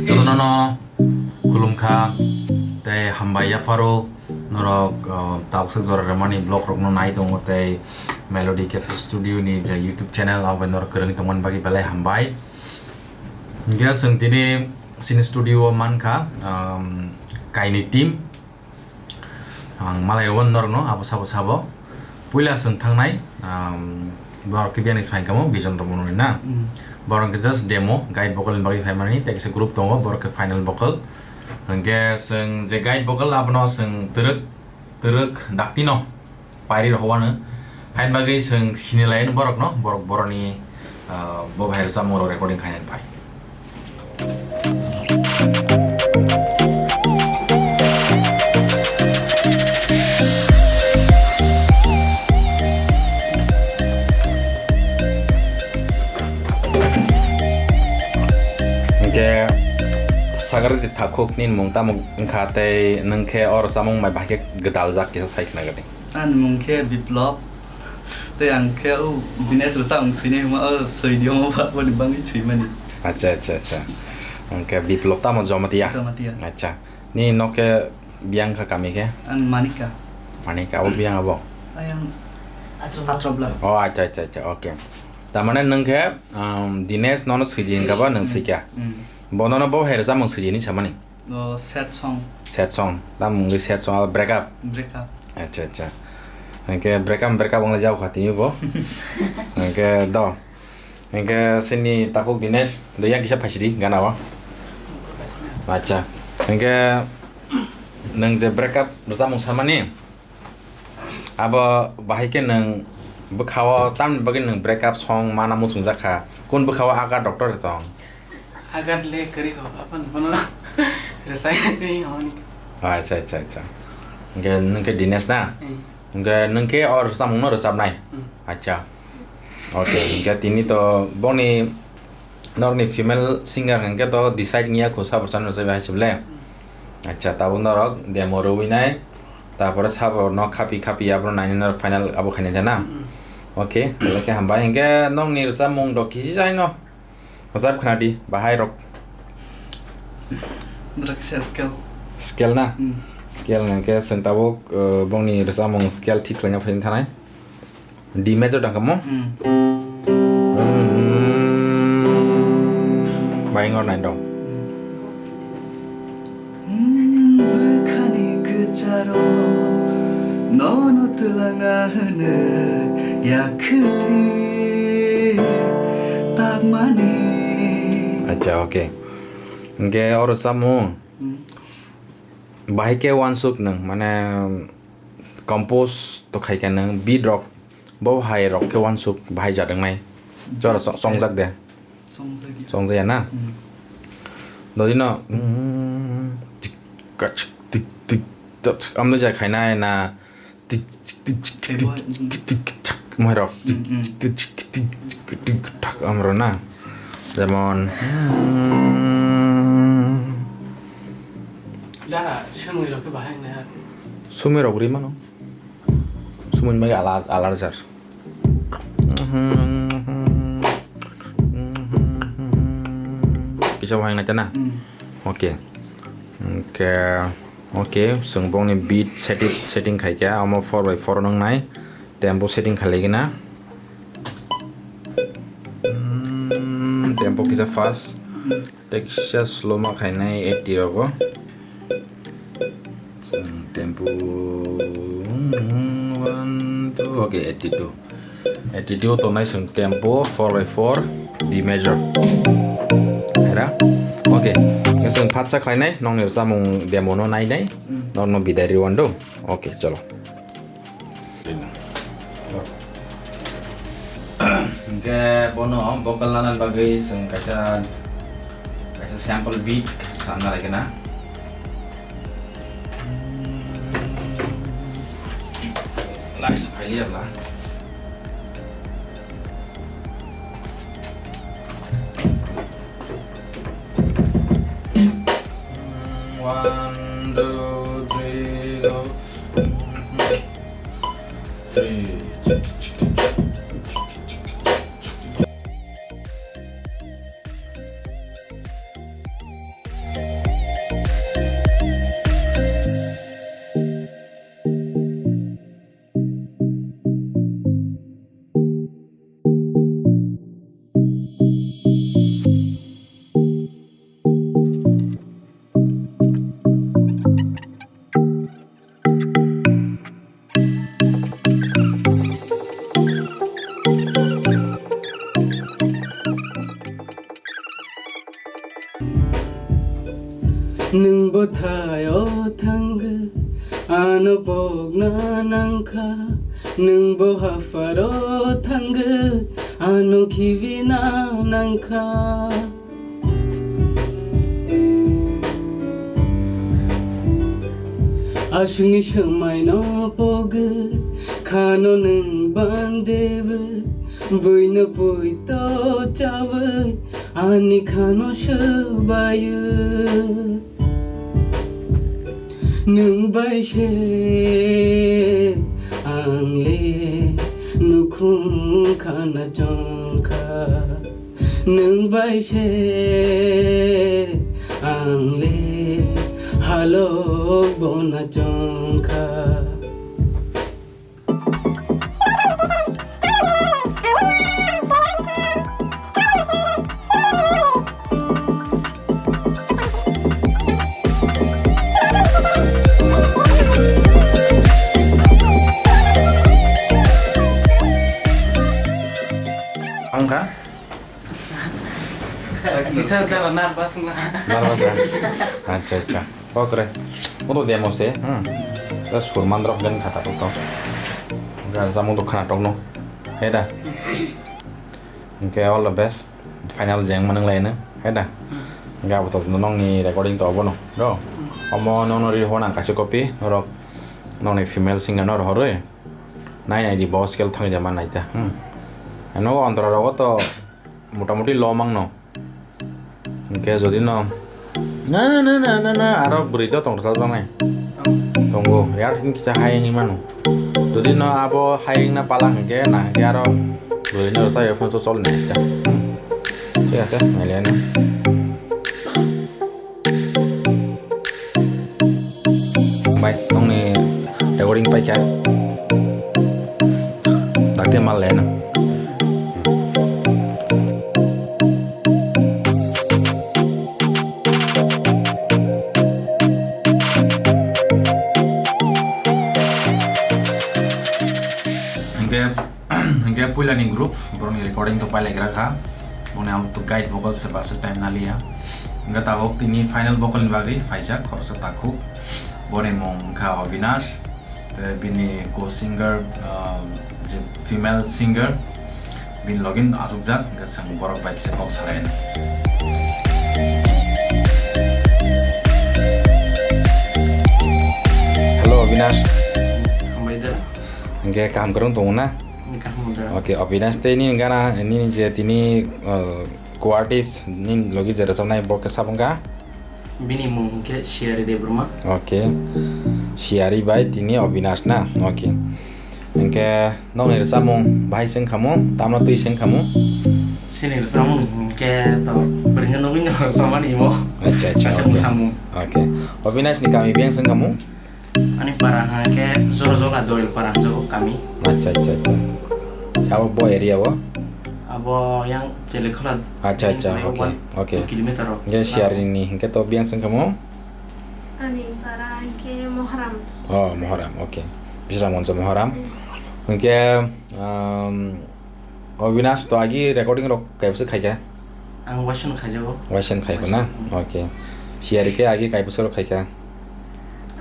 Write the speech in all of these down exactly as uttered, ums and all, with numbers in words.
Jotono no khulumkha tei hambai yapharo norok, uh, tabuk jora rwmani vlog rokno nai tongo tei Melody Cafe Studio ni je YouTube channel abo norok kwrwngwi tongmani bagwi belai hambai. Hingke chwng tini chini studio o mankha, um, kainwi team. Ang malai rw norokno abo sabo sabo. Puila chwng thangnai, um, borok khe biyani phaikamo Bijon Romoni na. Mm. Borok khe just demo, guide vocal ni bagwi phaimani, tei kisa group tongo, borok khe final vocal. Hingke chwng je guide vocal abono chwng twrwk, twrwk daktino pairi rok howano. Hain bagwi chwng sinilai borokno, borok boroni, ah, bo bahai rwchapmung rok recording khainani phai. Hingke sagari de thakhuk ni mung tamo wngkha tei nwng khe oro chamung bai bahai khe gwdal jak kisa sai khna gadi. Ani mung khe Biplop. Tei ang khe o Dinesh rwchapmung swinai hwnma o swi di hwnma ba boni bangwi swimani. Acha, acha, acha. Hingke Biplop tamo Jamatia? Jamatia. Acha. Ni nok khe biyang kha kami khe? Ang Manika. Manika, abo biyang abo? Ayang Atrobla. Oh, acha, acha, acha, okay. Tamane nwng khe, um, Dinesh nono swi di hingka ba nwng swi kha? Mm. Bo nono bo hai rwchapmung swi di hinwi samani? O, sad song. Sad song. Tamo wngwi sad song, abo break up? Break up. Acha, acha. Hingke break up, break up wngla jao kha tini bo. Hingke do. Hingke sini takhuk Dinesh, do yang kisa phaisidi gana o. Acha. Hingke nwng je break up rwchapmung samani? Abo bahai khe nwng bwkha-o tamni bagwi nwng break up song mana muchungjak kha? Kunu bwkha-o Agar doctor tong? Agar le kwrwi kho, aphano bono rwchapnai hwnwi. Acha, acha, acha. Hwnkhe nwng khe Dinesh na? Eh. Hwnkhe nwng khe o rwchapmungno rwchapnai? Hmm. Acha. Okay, hwnkhe tini to boni Norokni female singer hwnkhe to decide wngya kho sabo chana rwchapya hai se ble. Mm. Acha, tabuk norok demo rwui nai, tarpore sabo no khapi khapi abono nainai norok final abo khainai da na? Mm. Okay, belai khe hambai. Hwnkhe nokni rwchapmung rok kisi jai no rwchap khna di, bahai rok. Bwrwk se scale. Scale na? Mm. Scale hwnkhe chwng tabuk, uh, bongni rwchapmung scale thik khlaina phai thanai. D major dang kamo? Hmm. Hmm. Bai ngor nai dong. Hmm, bwkhani kwcharo nono twlanga hwnwi yakhwlwi pakmani. Acha, okay. Hwnkhe oro chamung. Hmm. Bahai khe uansuk nwng, mane, compose to khai khe nwng beat rok, bo hai rok khe uansuk bahai jat wngnai. Jora so-, songjak de? Songjak ya. Songjak ya na? Hmm. Dodi no, mm, tik, kachik, tik, tik, tak, amle jai khainai na, tik, tik, tik, tik, tik, tik, tik, tak, mairok, tik, mm, mm, tik, tik, tik, tak, amro na. Jemon, mm. Dara, sumui rok khe bahai wngnai ar. Sumui rok ri mano. Sumui ni bagwi ala-, alar jar. Kisa bahai wngnai ta na? Mm. Okay. Okay. Okay, chwng bongni beat setting, setting khai kha, omo four by four nwngnai, tempo setting khalai gina. Hmm, tempo kisa fast, tei kisa slow ma khainai eighty rogo. Chwng tempo one, two, okay, eighty-two. Attitude tongnai chwng tempo four by four D major. Era? Okay. Chwng phatsa khlainai, nokni rwchapmung demo no nainai, mm, nokno bidai rwando. Okay, cholo. Hwnkhe bono vocal nana bagwi chwng kaisa, kaisa sample beat sanna lai gana. Last phailiya bla. One, two, three, go. Three. Nwng bo thaio thangwi ano pokna nangkha, nwng bo hapharo thangwi ano khibina nangkha. Aswkni swmaino pogwi khano nwng bandewi, buino puito chawi ani khano swbaio. Nwng bai se ang le nukhung khana chongkha. Nwng bai se ang le halok bona chongkha. Angka? Bisa dara nervous ma. Nervous, ah? Acha, acha. Okre. Udo demo se. Hmm. Ta surman rok den khata to. Ga jamu do khana tokno. Heda. Hwnkhe all the best. Final jeng manang lai no. Heda. Ga bo to nongni recording to obono. Do. Omo nono ri hona kaisa copy. Norok nongni female singer no rohorwi. Nai nai di bo scale thangwi de man nai ta. Hmm. Ano antara rogo to motamuti lo mangno. Hwnkhe jodi no na na na na na aro bwrwi to tong rwchapjaknai. Tongo. Yar hwn kisa hai wngwi mano. Jodi no abo hai wngna pala hwnkhe na hwnkhe aro bwrwi no rwchapya phone to chol nai ta. Hmm. Thik ase, nailai no. Bai, nongni recording paikha. Dakte mal le na. Hingke Hingke puila ni group, borok ni recording to pailai gra kha. Boni ang to guide vocal se basa time naliya. Hingke tabok tini final vocal ni bagwi phaijak khoroksa takhuk. Boni mung wngkha Avinash. Te bini co-singer, ah, je female singer, bini login achukjak, hingke chwng borok bai kisa kok salai. Hello, Avinash. Hambai da. Hingke kaham kwrwng tongo na? Ni kaham da. Okay, Avinash tei nini gana, nini je tini, uh, co-artist, nini logi je rwchapnai, bo khe sabo wngkha? Bini mung hwnkhe Siyari Debbarma. Okay. Siyari bai tini Avinash na? Okay. Hingke nokni rwchapmung bahai se wngkha mo? Tamno twi se wngkha mo? Chini rwchapmung hwnkhe to bwrwino nugwi no rwchapmani imo. Acha, acha, kaisa okay. Mwsamung. Okay. Avinash ni kami biyang se wngkha mo? Ani para hwnkhe Jorjola Doil para hwnjago kami. Acha, acha, acha. Abo bo area o? Abo yang Chelekhola. Acha, acha, okay, okay. Two kilometer o. Hingke Siyari ni hingke to biyang se wngkha mo? Ani para hingke Moharam. Oh, Moharam, okay. Bisramganj Moharam. Hmm. Hingke, um, Avinash to agi recording rok kaibwswk khaikha? Ang waisa no khaijago. Waisa no khaikha na? Waisa, mm. Okay. Siyari khe agi kaibwswk rok khaikha?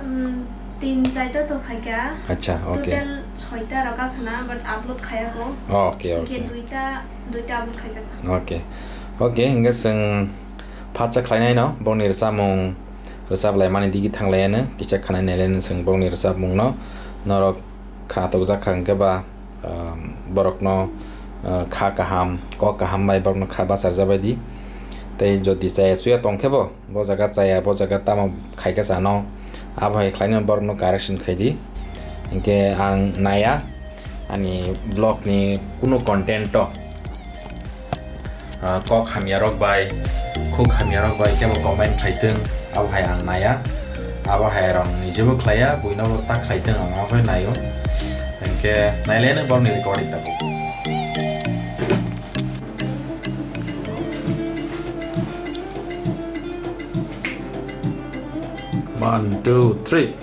Um, tin chaita to khaikha. Acha, okay. Total soita rok khna, but upload khaiya ko. Okay, okay. Hingke duita, duita upload khaijakha. Okay. Okay, hingke chwng phatsa khlainai no, bongni rwchapmung rwchap laimani digi thang laiya no, kisa khanai nai lai no chwng bongni rwchapmung no, norok khna tokjak kha hingke ba, um, borokno, uh, kha kaham, kok kaham bai borokno kha bacharjabai di. Tei jodi chaya chuya tongkhe bo, bo jaga chaya, bo jaga tamo khaikhe chano, abo hai khlaino borokno correction khaidi. Hinkhe ang naiya ani vlog ni kunu content o, ah, kok hamya rok bai, khuk hamya rok bai kebo comment khlai thung, abo hai ang naiya, abo hai rong ni jebo khlaiya, buino bo ta khlai thung ang abo hai naio, hinkhe nailai no borok ni recording tabuk. One, two, three.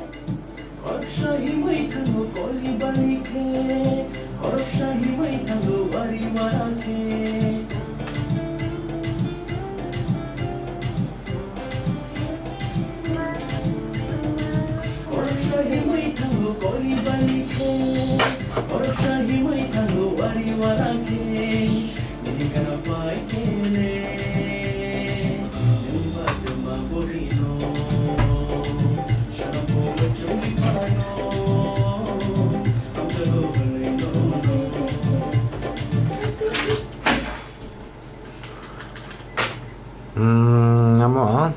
Khoroksa himwi thango koli bari khe, khoroksa himwi thango wari wara khe. Hmm, amo.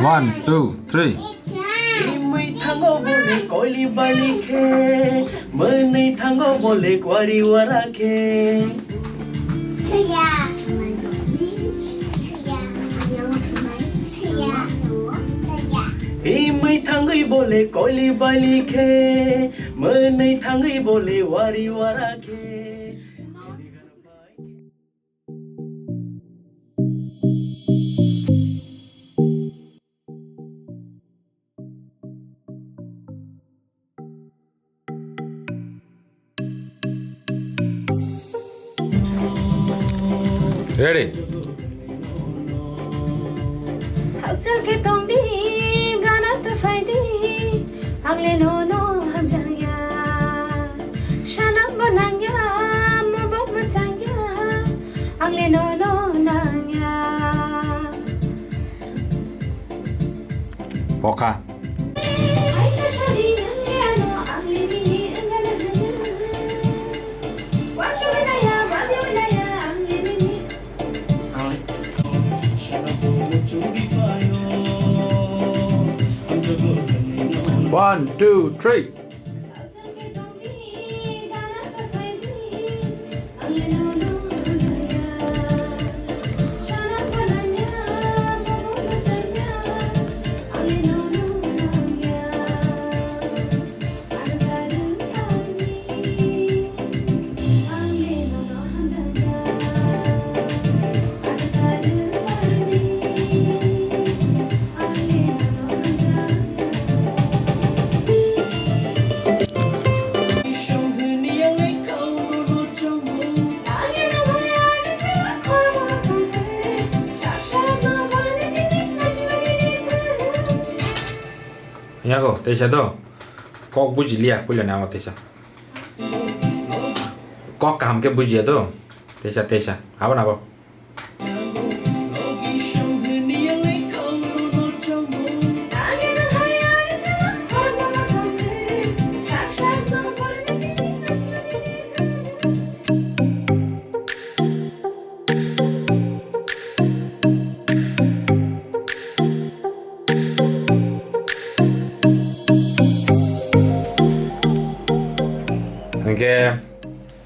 One, two, three. Imui thango bole koili bali khe, mwnwi thango bole kwari wara khe. Imui thangwi bole koili bali khe, mwnwi thangwi bole wari wara khe. Ready? Hakchal khe tongdi, gana ta phaidi, ang le nono hamjakya. Sanam bo nangya, mabok bo changya, ang le nono nangya. Bokha. One, two, three. Yago, teisa do. Kok buji liya, puila ni amo teisa. Kok kaham khe bujiya do. Teisa, teisa. Abo na bo. Hingke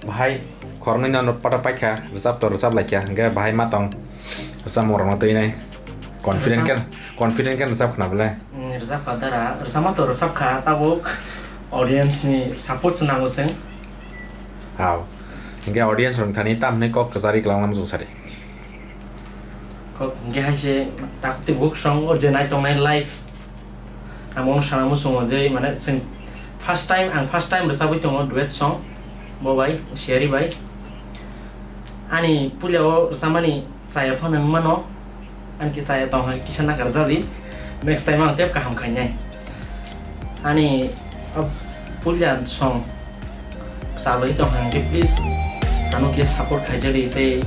bahai khoroknwi no pata paikha, rwchap to rwchap laikha, hingke bahai ma tong rwchapmung rokno twi nai confident Rwchap- khe, confident khe rwchap khna belai. Mm, rwchap kha dara, rwchapma to rwchap kha, tabuk audience ni support se nango chwng. Hao. Hingke audience rok thani tamni kok kwchari kwlangma muchung sari. Kok hingke hai se takhuk tei bukhuk song o je nai tongnai live. Ang bono sana muchungo je mane chwng first time, ang first time rwchabwi tongo duet song bo bai, Siyari bai. Ani puila o rwchapmani chaya phano wng mano. Ani khe chaya tong hai kisa nakar jadi. Next time ang tep kaham khainai. Ani, ah, puila song chalwi tong hai khe please ano khe support khaijadi tei.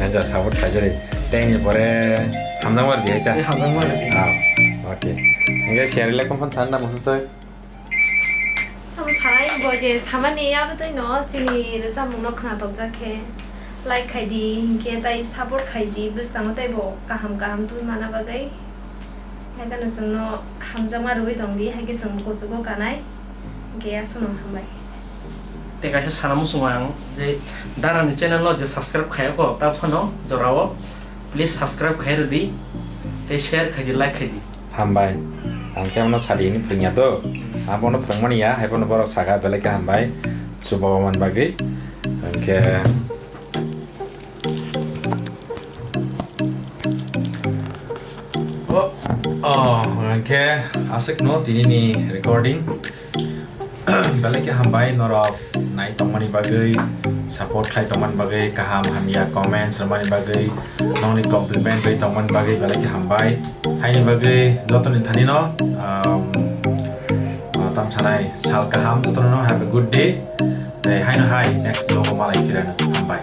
Acha, support khaijadi. Tei ni pore hamjakma rwdi hai ta? Tei hamjakma rwdi. Ah, okay. Hingke Siyari le kophon sana muchung sai. Abo sanai bo je samani abo tei no chini rwchapmung no khna tokjak khe like khai di, hinkhe tai support khai di, bwskango tei bo kaham kaham twi mana bagwi. Hai kheno chwng no hamjakma rwui tong di, hai khe chwng kuchugo kanai. Hinkhe aswk no hambai. Tei kaisa sana muchungo ang je Dara ni channel no je subscribe khayako ta phano jorao please subscribe khai rwdi tei share khai di, like khai di. Hambai. Ang khe bono sadi hwnwi phwrwngya to. Ang bono phwrwngmani ya, hai bono borok saka belai khe hambai. Chubawa man bagwi. Hwnkhe. Oh, oh, hwnkhe aswkno tinini recording. Belai khe hambai norok nai tongmani bagwi, support khlai tongmani bagwi, kaham hamya comments rwmani bagwi, nokni compliment rwi tongmani bagwi belai khe hambai. Haini bagwi jotoni thanino, um, uh, tam sanai sal kaham, jotono have a good day. Tei haino hai next vlog o malai phirano hambai.